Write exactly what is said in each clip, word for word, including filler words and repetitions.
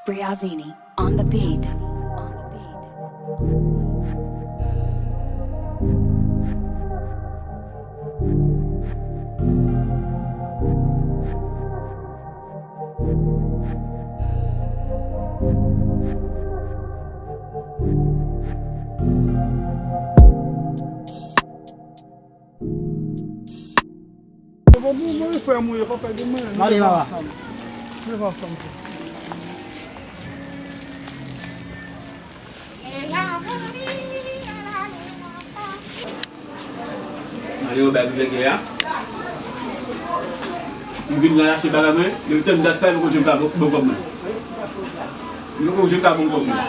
Briazini on the beat. Bon, bon, bon, frè mwen, pa fè de mwen. Mande, papa. Ansanm. Leve ansanm. Mande yo bay pou gègè a. M vin la achte bagay mwen, depi tann dat sa, m konn jem ka bon, bon kòb mwen. M konn jem ka bon kòb mwen.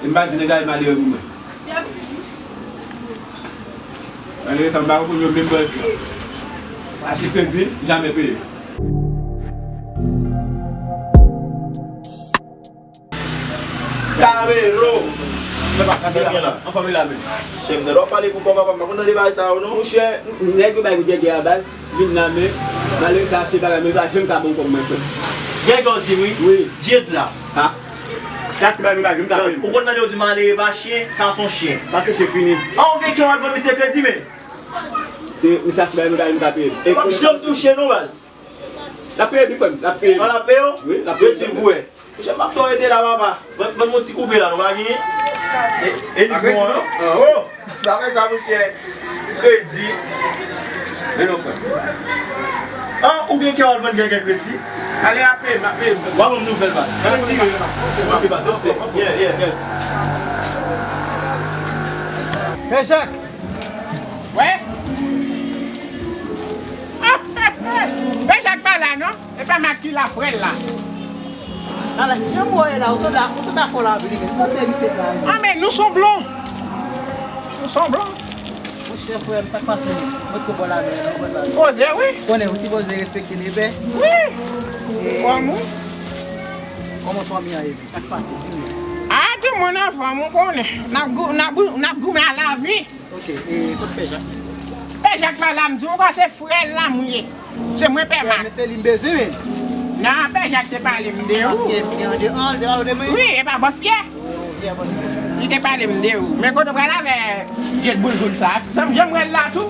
E m pa di nèg la, e malere pou mwen. Malere sa, m pa konn yo menm baz. Achte kredi, jamè peye. Kamero! Anfòm la men. Chèf, w ap pale pou kò papa, m pa konn tande bagay sa yo non. Monchè, nèg yo bay pou gègè a baz, vin la men, malere sa achte bagay, men pa janm ka bon kòb mwen frè. Gègè w di wi? Wi. Djed la. Ha? Sa achte bagay, men pa janm ka bon. Ou konn tande yo di malere pa chen, sa se yon chen. Sa se chen fini. An, ou gen kè w al vann misye kredi men. Se misye achte bagay, men pa janm ka peye. E m p ap janm touche non baz. L ap peye wi frè m, l ap peye. An, l ap peye w? Wi, l ap peye. Mèsi pou wè. Monchè, m ap tou rete la, papa. Ban, ban m yon ti koupe la, nou pa genyen? E, e li bon, non? Oh! Pa fè sa, monchè. Kredi. Men non, frè. An, ou gen kè w al vann gègè kredi? Ale, l ap peye, l ap peye. W a ban m nouvèl, baz. Kredi. Ok, baz, respè. Yeah, yeah. Yes. Hey, Jacques! Wè? Pè Jak pa la non. E pa Mak ki la frè l la. Ala, jan m wè la, ou sanble, ou sanble fò la vini, men. Panse misye la. Ah, men nou son blon. Nou son blon. Monchè, frè m, sa k pase? Mwen ko bò la, men, ou wè sa. Koze, wi. Konnen, ou sipoze respekte lepè. Wi. Kòman? Kòman fanmi an ye? Sa k pase? Di mwen. Ah, tout moun anfòm, ou konnen. N ap gou-, n ap gou-, n ap goumen a lavi. Ok, e kot Pè Jak? Pè Jak pa la, m di w ankò, se frè l la m ye. Se mwen Pè Mak. Men se li m bezwen, men. Non, Pè Jak te pale m de ou. Paske m te andedan, li te pale w de mwen? Wi, e pa Bòs Pyè. Oh, Pyè Bòs Pyè. Li te pale m de ou. Men kote w pral avè Djed Boulgoul sa? Sa m janm wè l la tou.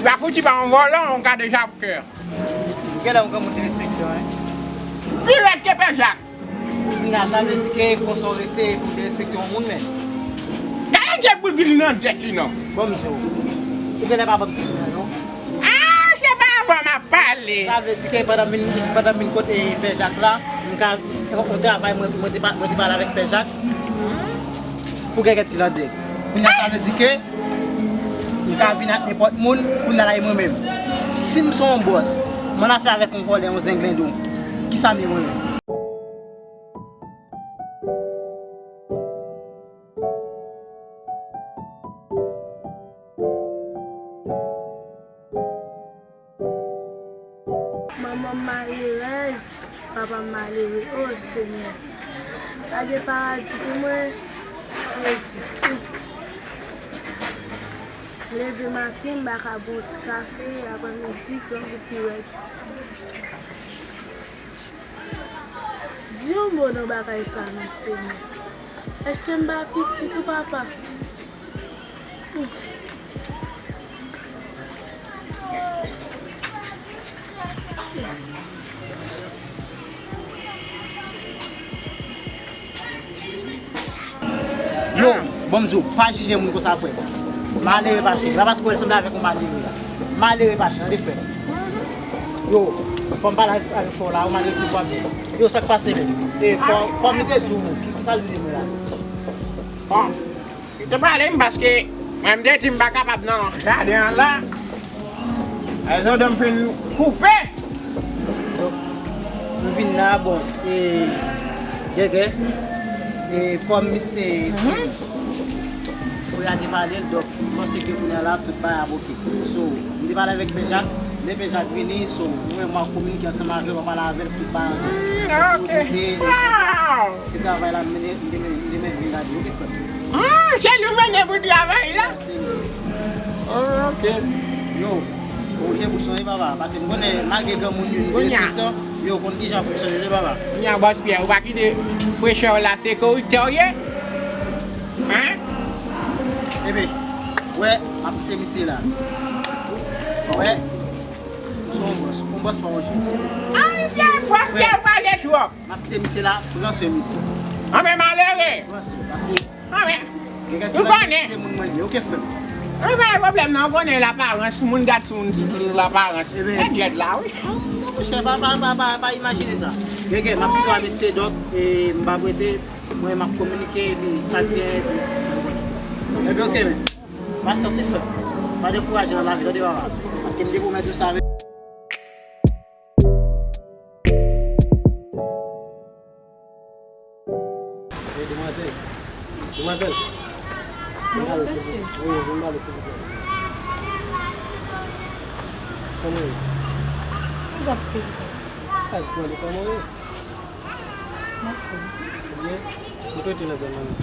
L a fouti ba yon vòlò, yon kado japkè. Genlè yon granmoun derespektan, wi. Pi rèd ke Pè Jak. Kounye a, sa vle di ke konsa w rete pou w derespekte yon moun, men. Gade Djed Boulgoul li nan tèt li, non. Bon, m di w, ou genlè pa ban m ti kou la, non. Ah, se pa avan m ap pale. Sa vle di ke pandan m vin, pandan m vin kote Pè Jak la, m ka, yon travay, mwen, mwen te pa, mwen te pale avèk Pè Jak. Pou gègè ti landè. Kounye a sa vle di ke m ka vin ak nenpòt moun, kounye a la e mwen menm. Si m se yon bòs, m annafè avèk yon vòlè, yon zenglendo, kisa m ye mwen menm? Manman m malerèz, papa m malere, o Senyè. Pa gen paradi pou mwen, Jezi. M leve maten, m pa ka bwè yon ti kafe, aprèmidi, grangou pi rèd. Di yon mo nan bagay sa non, Senyè. Èske m pa pitit ou, papa? Yo, bon m di w, pa jije moun konsa, frè. Malere pa chen. La paske w sanble avèk yon malere la. Malere pa chen, tande, frè. Yo, fò m pale avèk, avèk fò la, ou mal resevwa m. Yo, sa k pase menm? E, fò, kòm m te di w, ki, ki sa l vle mwen la? Bon. Li te pale m paske mwen m te di m pa kapab nan jaden an la. Rezon de m fin koupe. Donk, m vin la, bon, e, gègè, e, kòm misye di m, frè a te pale l, donk, m panse ke kounye a la, tout bagay ap oke. So, m te pale avèk Pè Jak, Depi Jacques vini, so, mwen, mwen kominike ansanm avè l, mwen pale avè l, ki pa. Mm, ok. Se, se, se travay la, m mennen, m mennen, m mennen, m gade, ok, frè m. Ah, se nou mennen pou travay la? Se nou. Ah, ok. Yo, ou je pou sonje, papa, paske m konnen, malgre granmoun yo, nou gen respè, yo konn kijan fonksyone, wi, papa. Kounye a, Bòs Pyè, ou pa kite frechè w la, se koriptè w ye? Hein? Ebe, wè, m ap kite misye la. Wè, m se yon bòs, yon bòs pa yon jou. Ay, byen, frè, ou pale twòp. M ap kite misye la, pran swen misye. Anben, malere. Pran swen, paske. Anben, ou konnen. Se moun mwen ye, ok, frè m. Anben, pa gen pwoblèm, non, ou konnen laparans, moun gad sou moun sou laparans. Ebe. E djèd la, wi. Non, monchè, pa, pa, pa, pa, pa imajine sa. Gege, m ap kite w a misye, donk, e m p ap rete. Mwen, m ap kominike, epi sa k gen, epi, epi ok, men. Pasyans wi, frè. Pa dekouraje nan lavi, tande, papa. Paske m te pwomèt ou sa, men. Hey, demwazèl. Demwazèl. Vin pale, silvouplè. Wi, vin pale, silvouplè. Kòman w ye? Poukisa w ap kesyon sa? A, jis mande kòman w ye. M anfòm. Ou byen? Ou kote nan zòn nan menm?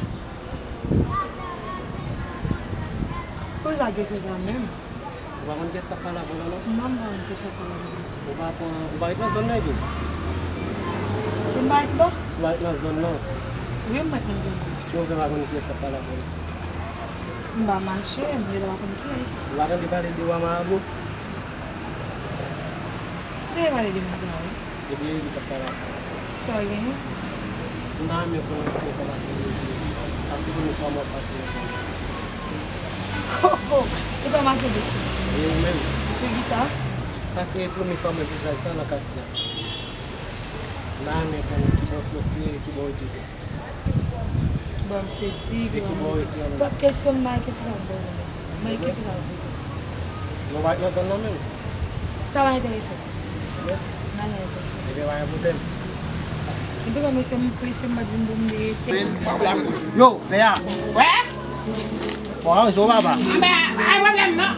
Poze kesyon sa menm. Ou pa konn kiyès k ap pale avè w la, non? Non, m pa konn kiyès k ap pale avè m. Ou pa konn, ou pa ret nan zòn nan epi? Si m pa ret bò? Si w pa ret nan zòn nan. Wi, m ret nan zòn nan. Kijan w fè pa konn kiyès k ap pale avè w la? M pa mache, m gentan pa konn kiyès. Ou pa tande pale de Wa Marabo? M tande pale de moun sa, wi. Ebyen, li t ap pale avè w. Sa w genyen? M ta renmen konnen yon ti enfòmasyon de plis. Paske se premye fwa mwen pase nan zòn nan. Ho, ho! Enfòmasyon de ki? E ou menm? De kisa? Paske se premye fwa mwen vizaj sa nan katye a. M ta renmen konnen ki bò w soti e ki bò w rete tou. Bò m soti, e ki bò w rete an menm? Tout kesyon m bay kesyon sa m poze w, mesye. Mwen kesyon sa m poze w. Nou pa nan zòn nan menm. Sa pa enterese w. Ebyen? Nan enterese w. Ebyen, pa gen pwoblèm. Antouka, mesye, m prese, m pa t vin pou m rete. Yo, Bea. Wè? Bon, anjou, papa. Anben, pa gen pwoblèm, non.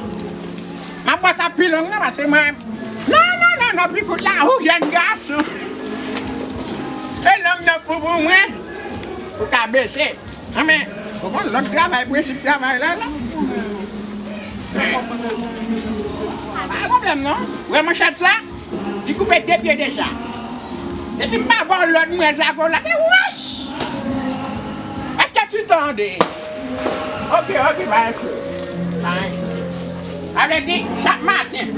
M ap pran sa pi long, non, paske mwen. Non, non, non, non, pi kout la, ou jèn gason. E long nan pou, pou mwen. Ou ka bese. Anben, ou konn lòt travay, prensip travay la, la. Pa gen pwoblèm, non. Ou wè manchèt sa? Li koupe de pye deja. Depi m pa ba w lòd, mwen, zago la, se wouch! Èske tu tande? Ok, ok, pa enkyete. Pa enkyete. Sa vle di, chak maten,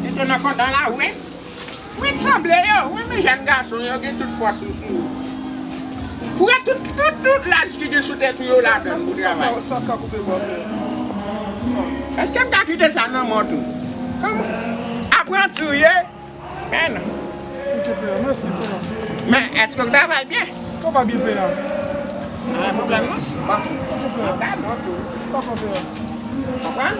li tou nan kontan la, wi. Mwen sanble yo, wi, men jèn gason yo gen tout fòs sou, sou yo. Foure tout, tout, tout laj ki gen sou tèt ou yo ladan l pou travay. Sa, sa ka koupe bò tè. Èske m ka kite sa nan men w tou? Kòman? Apranti w ye? Men. Ok, pè, mèsi, pè. Men, èske w travay byen? Travay byen, pè. Pa gen pwoblèm, non? Bon. Pa gen pwoblèm. Anba non tou. Pa gen pwoblèm. Konprann?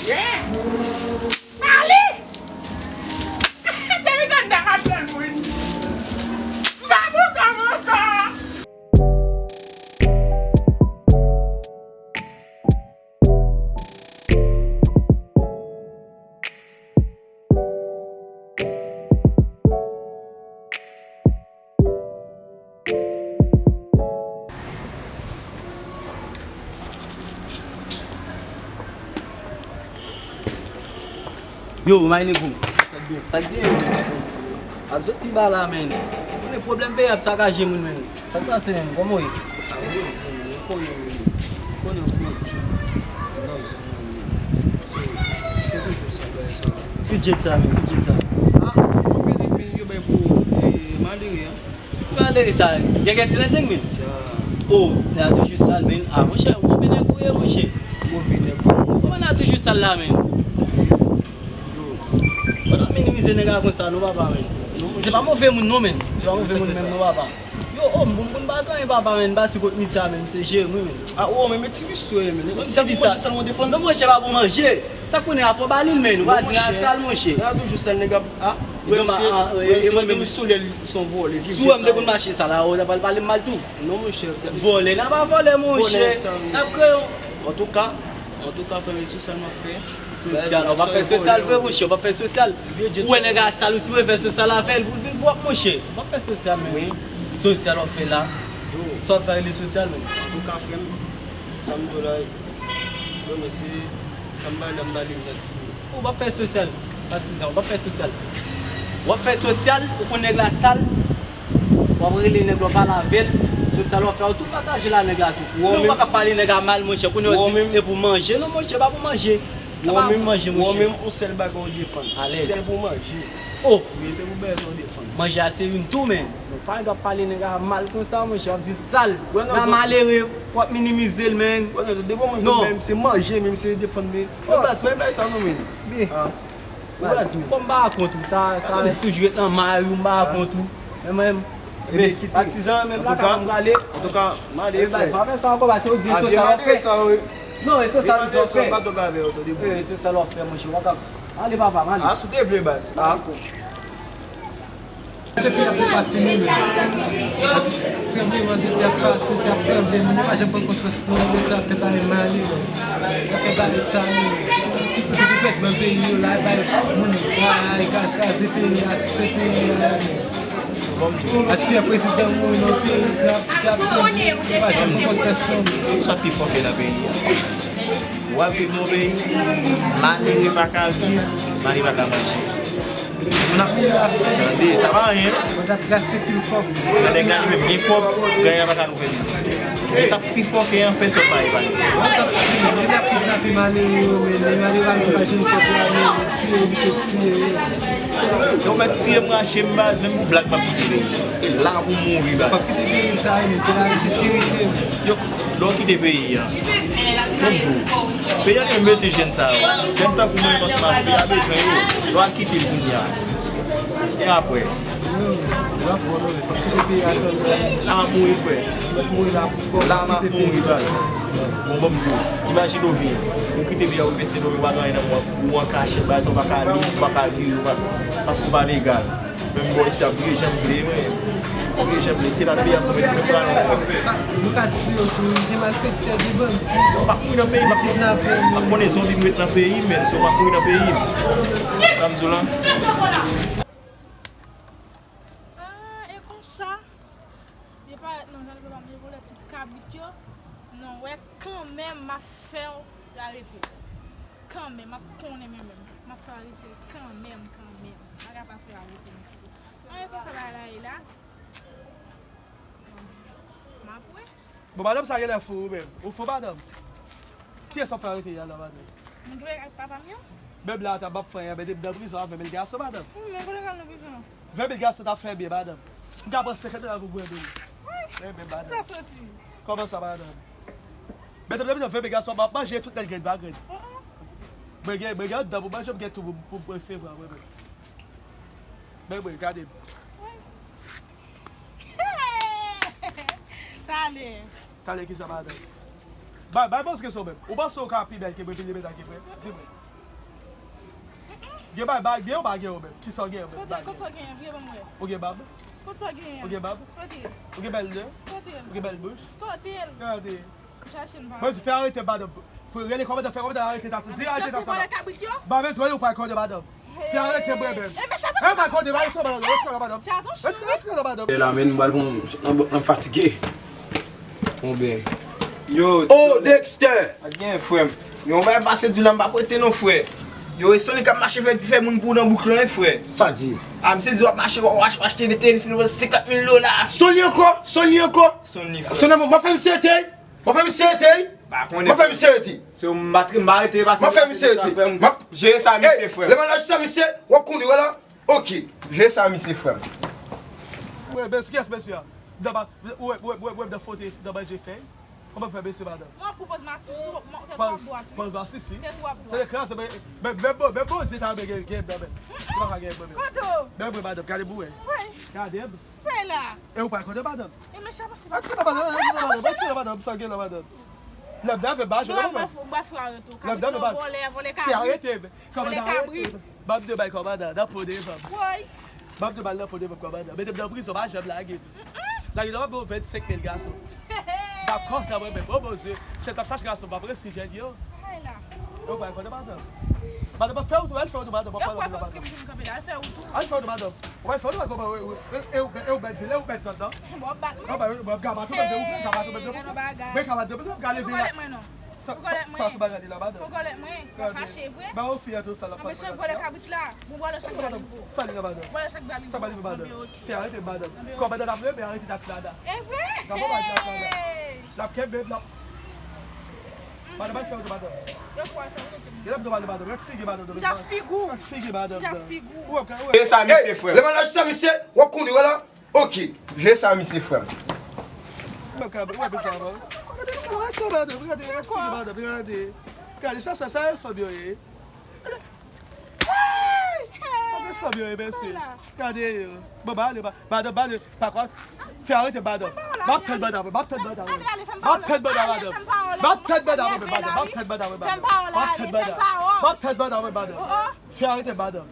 Yeah! Pale! Depi tande m ap tann moun. M pa pou kòm ankò. Yo, my nigga. Sa k gen? Sa k gen, men? Ap sot pi ba la, men. Konnen pwoblèm peyi ap sakaje moun, men. Sa k pase, men? Kòman w ye? A, wi, zanmi, ou konnen, ou konnen, ou konnen, ou konnen, se, se toujou sa, bagay sa. Ki djed sa, men? Ki djed sa? A, mwen fè depi yo bay pou, e, malere, an. Malere sa, gègè ti lendeng, men. Ya. O, nèg la toujou sal, men. A, monchè, move nèg ou ye, monchè. Move nèg kòman? Kòman nèg la toujou sal la, men? Yo. Fò n ap minimize nèg la konsa, non, papa, men. Non, monchè. Se pa move moun, non, men. Se pa move moun, men, non, papa. Yo, o, m pou m konn pa gen anyen, papa, men. M pase kot misye a, men. Se jere m, wi, men. A, o, men, men ti visye, men. Ti visye. Manje sèlman defann. Non, monchè, pa pou manje. Sa konnen a fò ba li l, men. Ou pa di a sal, monchè. Nèg la toujou sal, nèg ap, a. Wè, misye, wè, misye mande misye lè l se yon vòlè, vye djed sa. Si w wè m te konn mache sa la, ou ta pral pale m mal tou. Non, monchè. Vòlè, n a pa vòlè, monchè. N ap kreye yon. Antouka, antouka, frè m, se sèl m ap fè. Sosyal, w ap fè sosyal vre, monchè, w ap fè sosyal. Ou wè nèg la sal, ou sipoze fè sosyal avè l pou l vin pwòp, monchè. W ap fè sosyal, men. Sosyal w ap fè la. Sa w ap fè rele sosyal, men. Antouka, frè m, sa m di w la, bon, men se sa m ba li, m ba li nèt fini. Ou p ap fè sosyal, patizan, ou p ap fè sosyal. W ap fè sosyal, ou konn nèg la sal, w ap rele nèg la, w ap pale avè l, sosyal w ap fè, ou tou pataje l a nèg la tou. Men ou pa ka pale nèg la mal, monchè, kounye a w di e pou manje. Non, monchè, pa pou manje. Sa pa pou manje, monchè. Ou menm, yon sèl bagay ou defann. Alèz. Sèl pou manje. Oh! Wi, se pou bèzè ou defann. Manje a se youn tou, men. Nou pa gen dwa pale nèg la mal konsa, monchè. W ap di l sal. Nèg la malere, w ap minimize l, men. Wè, non, se devan mwen menm, se manje, menm se defann, men. Yo, baz, men bay sa, non, men. Baz, men. Kòm m pa kont ou, sa, sa toujou ret nan may ou, m pa kont ou. Men mwen, men, patizan, menm la, ka m prale. Antouka, m ale, frè. Baz, pa fè sa ankò, paske ou di e sosyal w ap fè. Non, e sosyal w ap fè. E sosyal w ap fè, monchè, w ap ale, papa, m ale. A, si w te vle, baz. A. Se peyi ap pa fini, men. Tranblemanntè ap pase, t ap tranble, moun yo pa janm pran konsyans, non, men sa fè bagay male, men. Sa fè bagay sale, men. Ki ti ki fèt nan peyi yo la, bay moun, bay, ka kraze peyi a, souse peyi a, men. Atye prezidan mouri nan peyi, t ap, t ap, pa janm pran konsyans, non. Sa pi fò ke nan peyi a. W ap viv nan peyi, malere pa ka viv, malere pa ka manje. Moun ap mouri la, frè. Tande, sa pa anyen. Mwen t ap gaspiye pil kòb. Nèg la li menm gen kòb, ganyan pa ka louvè biznis. Men sa pi fò ke an pèsòn pa epanye. Moun ap kidnape malere yo, men malere pa menm pa jwenn kòb la, men tiye yo, misye tiye yo. Yo mèt tiye m, rache m, baz, menm pou blag m ap kite peyi. E la pou mouri, baz. Fòk kite peyi sa, men, te la sekirite. Yo, lè w kite peyi a, bon, m di w, peyi a gen bezwen jèn sa yo. Jèn tankou mwen menm ansanm avè w, peyi a bezwen yo. Lè w al kite l kounye a. E apre? A mouri, frè. La m ap mouri, baz. Bon, bon, m di w, imajine w vin, ou kite peyi a, ou pese dòmi, ou pa gen anyen nan men w, ou an kachèt, bagay sa, ou pa ka li, ou pa ka vire, ou pa, paske ou pa legal. Menm bò isi a, m vire jan m vle, mwen. M vire jan m vle, se la peyi a pou mwen, mwen pral. Nou ka tiye yo tou, gen malfektè, gen bandi. Mwen pa mouri nan peyi m, m ap konnen zonbi m ret nan peyi m, men si w pa mouri nan peyi m. Sa m di w lan. Ah, e konsa, li parèt nan jan li papa m, li vòlè tout kabrit yo. Non, wè, kanmenm, m ap fè w arete. Kanmenm, m ap konnen mwen menm. M ap fè w arete kanmenm, kanmenm. Bagay pa fè w arete, mesye. Ah, e konsa bagay la ye la. M ap wè. Bon, madanm sa genlè fou, ou menm. Ou fou, madanm? Kiyès w ap fè arete a la, madanm? Moun ki bay ak papa m yo? Menm la, ata m ap fè, men depi m nan prizon a, ven mil gason, madanm. Wi, men kote l al nan prizon an? Ven mil gason t ap fè byen, madanm. M ka pran senkant dola pou bwè dlo. Wi. Sa soti. Kòman sa, madanm? Men depi m nan prizon, ven mil gason, m ap manje tout nèt grenn pa grenn. Mwen gen, mwen gen anndan pou manje, m gen tou pou, pou, pou resevwa, mwen menm. Men mwen, gade m. Wi. Talè. Talè kisa, madanm? Bay, bay, panse ke se ou menm. Ou panse ou ka pi bèl ke mwen, vin li mèt ak mwen? Di mwen. Gen bay, bay, gen ou pa gen ou menm? Kisa ou gen ou menm? Kote, kote w genyen? Vire ban m wè. Ou gen bab? Kote w genyen? Ou gen bab? Kote? Ou gen bèl je? Kote? Ou gen bèl bouch? Kote? Gade. Chache m pa. Mwen, fè arete madanm. Fè rele kòmandan, fè kòmandan arete Tason. Di arete Tason. Ba, mezanmi, ou pral kòde madanm. Fè arete mwen menm. E, mechan, mechan. E, ou pral kòde, ba, mechan, madanm, mechan, madanm. Mechan, mechan, madanm. E la, men, m pral pran, m, m fatige. Konbyen? Yo, oh, Dexter! Pa gen, frè m. Yon bagay pase di la, m pa prete non, frè. Yo, e Sonny k ap mache fè, fè moun pou nan bouk lan, wi, frè. Sa di? A, misye di w ap mache, w ap achte de tenis, nou vann senkant mil dola. Sonny ankò? Sonny ankò? Sonny, frè. Sonny, mwen fè misye rete. Mwen fè misye rete. Pa konnen. Mwen fè misye rete. Se yon batri m pa rete pase. Mwen fè misye rete. M ap jere sa, misye, frè. Lè m al achte sa, misye, w ap konnen, wè la. Ok. Jere sa, misye, frè m. Wè, bèl, kiyès mesye a? Daba, wè, wè, wè, wè, dan fote, dan manje fèy. Kòman fè bese madanm? Mwen pou pòz masisi, mwen fè twa bwa tou. Pòz masisi. Fè twa bwa. Tande kras, men, men, men, men, men, men, se ta men gen, gen, men, men. Ou pa ka gen, men, men. Kote w? Men, men, madanm, gade pou wè. Wi. Gade. Se la. E ou pa konnen madanm? E men sa pase. Atire nan madanm, atire nan madanm, atire nan madanm, sa gen la madanm. Lè m lave, ba, jwenn madanm. Lè m lave, ba, vòlè, vòlè kabrit. Fè arete, men. Kòmandan arete. Ba m de bay kòmandan, nan po devan m. Woy. Ba m de bal nan po devan m, kòmandan. Mete m nan prizon, pa janm lage m. Lage m nan, ba m vennsenk mil gason. M ap kontan mwen menm. O Bondye, chèf t ap chache gason, m ap resi jèn yo. Ay la. Yo pa kontan madanm. Madanm, pa fè wout ou, al fè wout ou, madanm, pa fè wout ou, madanm. Al fè wout ou, madanm. Ou pa fè wout ou, madanm. E ou bèl vil, e ou bèl zòn nan. Bon, bat mwen. Bon, ba, ba, gabato, bèl de ou, gabato, bèl de ou. Mwen gabato, bèl de ou, gade vil la. Ou kòlèt mwen, non. Sa, sa, sa, sa bagay li la, madanm. Ou kòlèt mwen. Ou fache vre. Ba, ou fi a tou sa la. Anben se vòlè kabrit la. Bon, vòlè sa k ba li vo. Sa li la, madanm. Vòlè sa k ba li vo. Sa ba li vo, madanm. Fè arete, madanm. Kòmandan ap leve, arete dat la, da. E vre? N ap kenbe, n ap Madanm, al fè wout, madanm. Yo, fò al fè wout, ok. Gen lè m do madanm, madanm. Gad figi madanm. Gad figi madanm. Gad figi. Ou wè, ou wè. E sa, misye, frè m. Lè m al achte sa, misye, w ap konnen, wè la. Ok. Je sa, misye, frè m. Ou wè, ou wè, bèl sa, madanm. Gade sa, madanm, gade, gade figi madanm, gade. Gade sa, sa, sa, e fanm yo ye. Gade fanm yo, e mèsi. Gade yo. Bon, ba ale, ba, madanm, ba ale. Pa kwa? Fè arete, madanm. M ap tann madanm, m ap tann madanm. M ap tann madanm, madanm. M ap tann madanm, madanm. M ap tann madanm, madanm. M ap tann madanm, madanm. M ap tann madanm, madanm. Fè arete, madanm.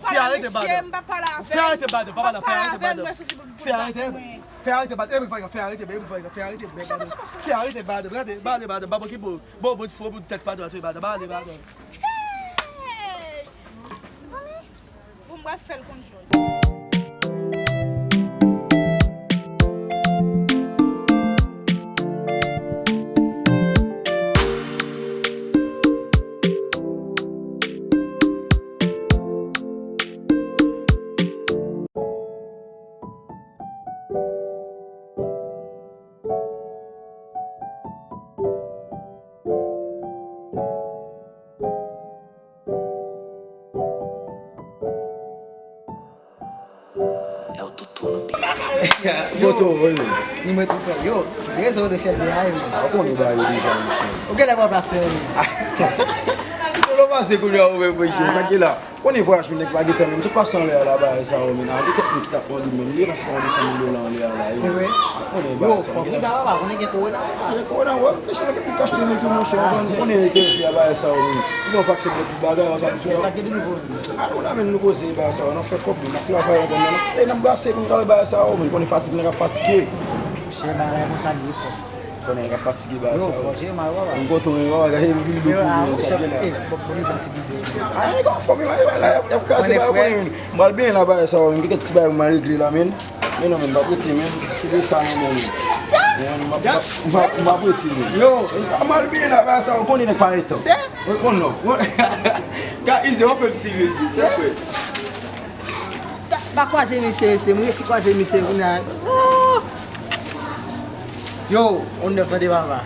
Fè arete, madanm. Fè arete, madanm. Pa pale avè m, fè arete, madanm. Fè arete, madanm. E, fè arete, madanm. Fè arete, madanm. Gade, ba ale, madanm. Ba bon ki bon. Bon, bon, fò, bon, tèt pa dwat, wi, madanm. Ba ale, madanm. Hey! Zanmi, bon, m pral fè l konn jòj. Yo, Toto, wi. Ni mwen tou fè. Yo, rezon de chèn de ay, wi. Ou konnen ba yo deja, mesye. Ou genlè pran plas mwen, wi. Toto pase kounye a, ou wè, mesye. Sa ki la. Konnen vwayaj mwen nèg pa gentan menm. Sot pase anlè a la, bagay sa yo, men. Gen kèk moun ki t ap mande menm. Li ranse pa mande san mil dola anlè a la, wi. E vre? Konnen bagay sa yo. Yo, fòk ou ta papa, konnen gen kowona. Gen kowona, wè. Kesyon nan ki pli kache men tou, monchè. Ou konnen enterese a bagay sa yo, men. Ou pran vaksen pou tout bagay, sa m sou. Sa ki de nouvo? A nou la menm nou poze bagay sa yo, n ap fè kòb nou, n ap travay ansanm, n ap, n ap brase pou n travay bagay sa yo, men konnen fatig nèg ap fatige. Chè bagay konsa li ye fò. Konnen nèg ap fatige bagay sa yo. Yo, fò, chè mal, papa. M kontan, papa, gade m vin dou pou mwen, sa gen la. Bon, bon, bon, fatige. A, nèg anfòm, men, la, y ap, y ap kraze bagay, konnen, men. M pral benyen la bagay sa yo, men gen kèk ti bagay pou m al regle la, men. Men non, men, m p ap rete, men. Kenbe sa nan men, men. Sa? Men, m ap, m ap, m ap rete, men. Yo. M al benyen la bagay sa yo, konnen nèg pa retan. Sa? Mwen konn non. Ka ize, on pe m sivil. Se vre. Pa kwaze misye, mesye. Mwen resi kwaze misye kounye a. Oh! Yo, on nèf tande papa.